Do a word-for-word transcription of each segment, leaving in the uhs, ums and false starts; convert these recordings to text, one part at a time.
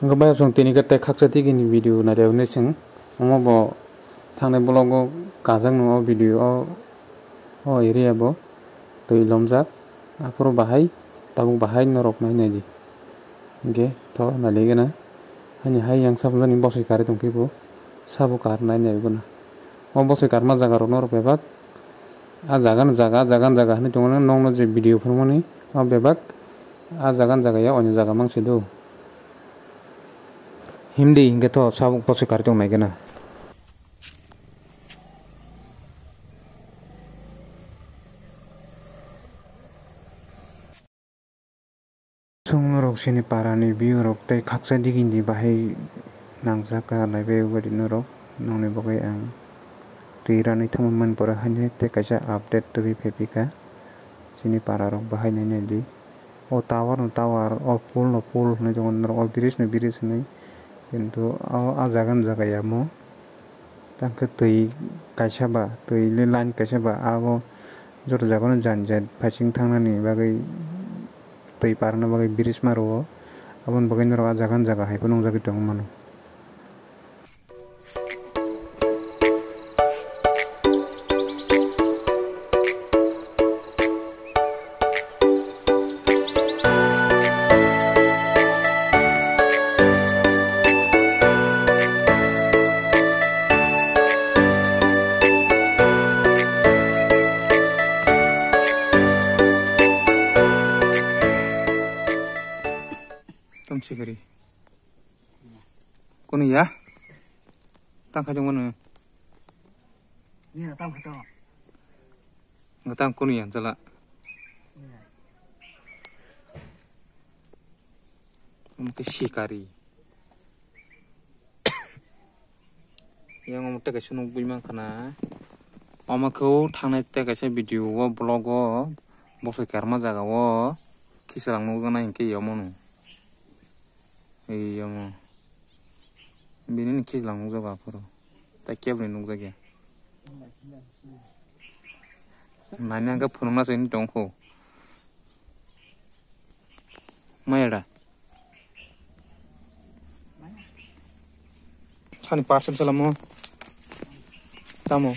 Hwnkhe bayapsong tini khe tei khaksa tigi ni video nailai hwnwi chwng. Omo bo thangnai vlog o kajak no o video o, o area bo twi lomjak. Aphuru bahai tabuk bahai norok nai nai di. Hwnkhe to nailai gana. Hani hai yang saplani bosoi karwi tongphi bo. Sabo kar nai nai gana. O bosoi karma jaga rok norok bebak. A jaga ni jaga, a jaga ni jaga hinwi tongo nokno je video phunukmani. O bebak a jaga ni jaga ya, oino jaga mangsi do. Himdi hingke to sabuk poso kari tong nai gana. Chwng norok chini para ni view rok tei khaksa digi ni bahai nangjak ka naibai wngwi norok nongni bagwi ang twi ranwi thangwi man pore haino tei kaisa update tubui phai phi kha chini para rok bahai nai nai di. O tower no tower, o pole no pole hinwi tongo norok, o bridge no bridge hinwi. Kintu o, ah jaga ni jaga ya mo. Tang khe twi kaisa ba, twi le line kaisa ba, abo joto jaga no jan jan phaising thangnani bagwi, twi parna bagwi bridge ma rwo. Aboni bagwi norok ah jaga ni jaga hai phano nungjagwi tongwi mano. Tong chikari. Kunu ya? Tang khai tongmano. Ni na tang khai tong. Ngatang kunu ya jala. Ni na. Omo khe sikari. Yang omo tei kaisa nukgwi mankha na. Omo khe o thangnai tei kaisa video o vlog o bosoi karma jaga o khichwlang nukjaknai hinkhe omo no. Ei omo. Bini ni khichwlang nukjago aphuru. Tai keboni nukjakya. Nani ang khe phunukna se tongkho. Maya da. Sani parcel salamo. Tamo.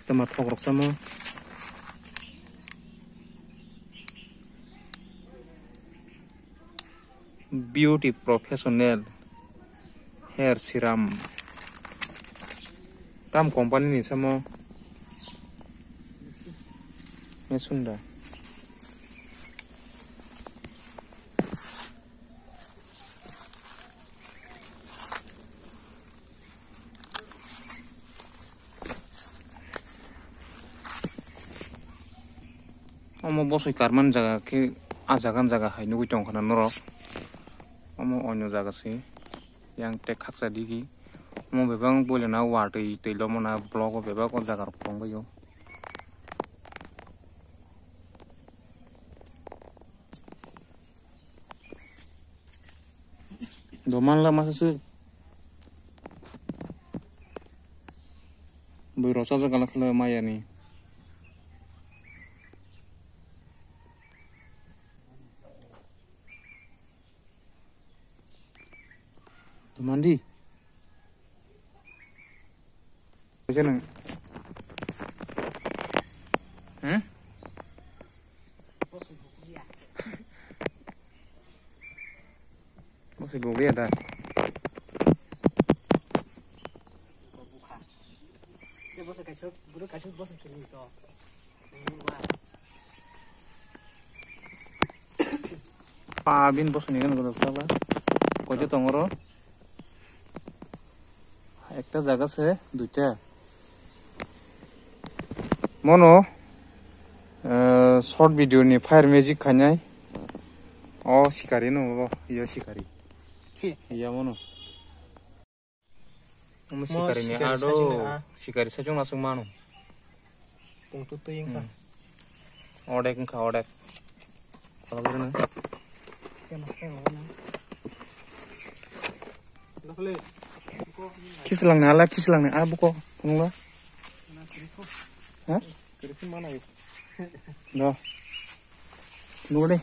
Tama thok rok samo. Beauty Professional Hair Serum. Tam company ni samo. Mesunda. Omo bosoi karmani jaga khe, ah jaga ni jaga hai nugui tongkha na norok. Omo oino jaga se, yang tei khaksa digi. Omo bebak boilana watwi twi lomona blogo bebak o jaga rok tongbaio. Doman la masa se. Bui rosa jaga la khela maya ni. Doman di. Kaisa nang. Hmm? Bosoi bogriya da. Pa bin bosoni gana gana saba. Koito tongoro. Ekta jaga se duita. Mono, eh, short video ni fire magic khainai. O sikari no bo, yo sikari. Iya mono. Omo sikari ni ado sikari sajung nasung mano. Pungtu twi wngkha. Hmm. Odek wngkha, odek. Kholobwrwino. Khislangni ala, khislangni a buko phunukla. Ha? Do. Nukdi.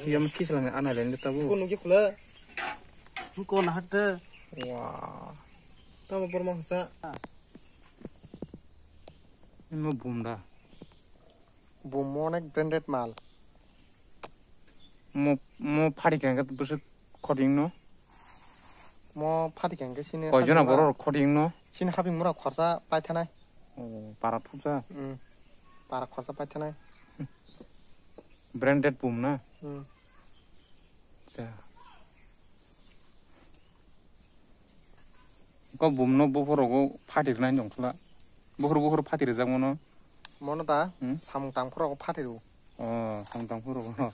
Yang kis lang ana lende tabu. Ko nungki khula. Ko na hatte. Wah. Tamo borma sa. Imo bumda. Bum mo onek branded mal. Mo, mo phari kangkhe bwswk khoring no? Mo phari kangkhe sini. Koi jona hapingmura. Borok khoring no? Sini hapingmura khorsa paithanai. Oh, para thupsa? Hmm. Para khorsa paithanai. Branded bum na? Hmm. Cha. Ko bumno buphuru rogo phatirnai nongkhla. Buphuru buphuru phatirijagmano. Mono ta? Hmm? Samung tangphuru rogo phatiru. Oh, samung tangphuru rogo.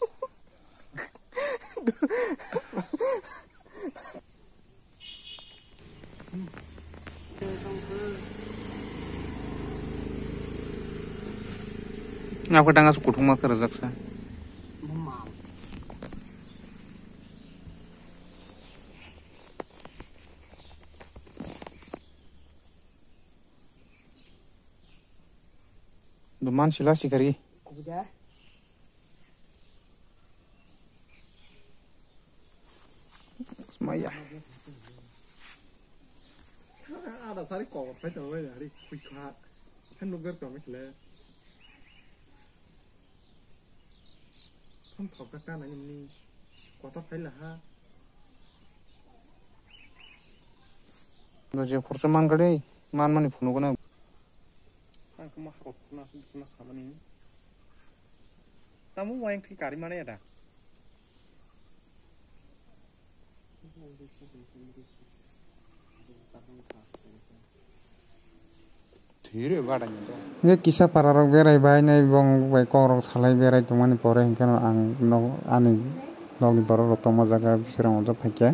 Ako danga su kuthung ma kerajak sa. Duman sila sikari. Maya. Ada sari kok phai tong bai hari khui kha. Kan nugger kami khle. Thum thok ka ka nani ni. Kota phai la ha. Bo je khorsa man gade, man mani phunu gana. Ang kama hakot phuna su phuna samani. Tamu wain khi kari mana ya da? Hwnkhe kisa para rok berai bai nai bong bai kok rok salai berai tongmani pore hwnkhe no ang nog ani nogni borok rok tongma jaga bisrang ojak phaikhe.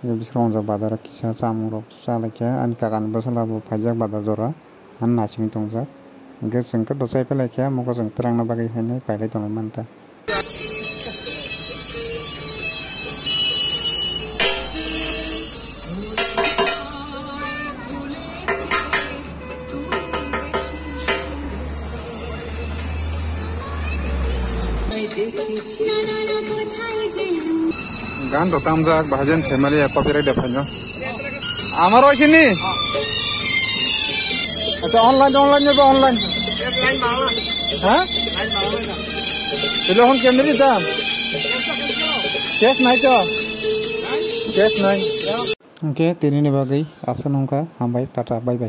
Bisrang ojak bazar o kisa chamung rok chalaikhe ani kaka ni bwsala bo phaijak bazar jora ani naisingwi tongjak hwnkhe chwng khe dochai pelaikhe amo khe chwng twrangna bagwi haino pailai tongwi manta. Gan rok tamjak, bahajan semalia copyright de phaino. Amar oi sini. Acha online, online nyoba online. Ha? Telephone camera da. Cash nai to. Cash nai. Hwnkhe tinini bagwi aswk wngkha, hambai, tata, bye bye.